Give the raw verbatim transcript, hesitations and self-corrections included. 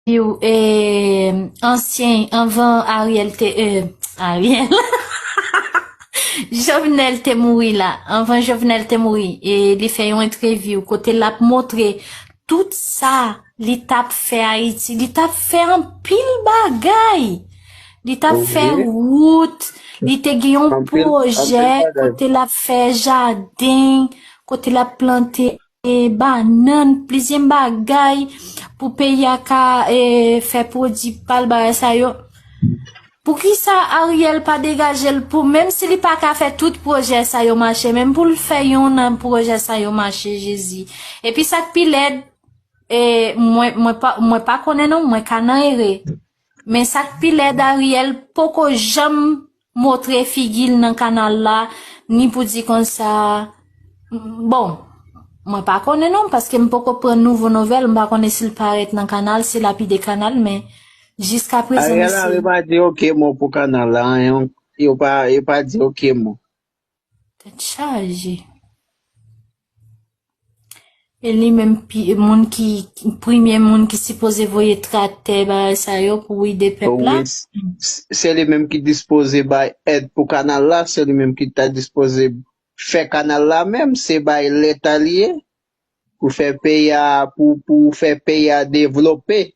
Yo, eh, ansyen, anvan Ariel te, eh, Ariel. Jovenel te mouri la. Anvan Jovenel te mouri, e li fè yon entèvyou kote l ap montre tout sa li t ap fè Ayiti. Li t ap fè anpil bagay. Li t ap fè wout. Li te gen yon pwojè kote l ap fè jaden, kote l ap plante e bannann, plizyè bagay pou peyi a ka e, fè pwodui pa l, bagay sa yo. Poukisa Ariel pa degaje l pou, menm si li pa ka fè tout pwojè sa yo mache, menm pou l fè yon nan pwojè sa yo mache, Jezi. Epi sa k pi lèd, e, mwen, mwen pa, mwen pa konnen non, mwen ka nan erè. Men sa k pi lèd, Ariel poko janm montre figi l nan kanal la, ni pou di konsa, bon, mwen pa konnen non, paske m poko pran nouvo nouvèl, m pa konnen si l parèt nan kanal, si l ap ede kanal, men jiska prezan, Ariel mesye. Henry pa di oke mo pou kanal la, anyen, yo pa, yo pa di oke mo. Tèt chaje. E li menm pi, moun ki, premye moun ki sipoze voye traktè bagay sa yo pou ede pèp la. Wi, s- s- se li menm ki dispoze bay èd pou kanal la, se li menm ki ta dispoze fè kanal la menm, se bay leta li ye, pou fè peyi a, pou, pou fè peyi a devlope.